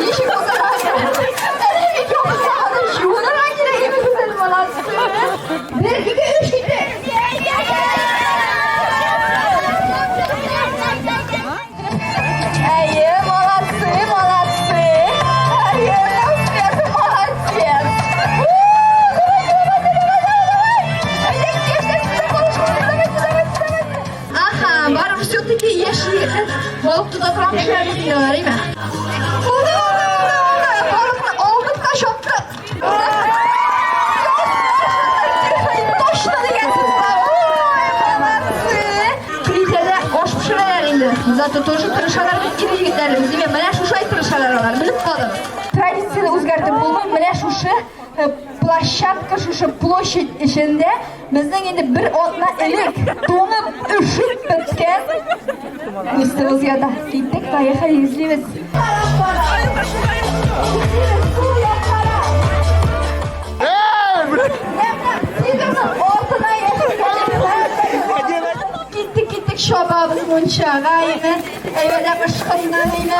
Ничек узарга кирәк? Әле бит ябызлаганы юынырга кирәк иде, Гүзәл, молодцы. Бер, ике, өч, киттек. Әйе, молодцы, молодцы. Әйе, молодец, молодец. Ага, барыбер все-таки яшь егетләр балык тота торган кешеләр бит инде алар, әйме? Булды, булды, булды, булды. Балыкны алдык та чаптык. Точно дигән сүз бар. Ой, молодцы. Плитәдә аш пешерәләр инде. Зато тоже тырышалар бит ир егетләребез. Димәк, менә шушылай тырышалар алар, белеп калыгыз. Традицияне үзгәртеп булмый, менә шушы площадка, шушы площадь эчендә безнең инде бер атна элек туңып, өшеп беткән дустыбыз ята. Киттек, поехали, эзлибез. Киттек, киттек, чабабыз мунчага, име. Әйбәтләп ышкыннан, име.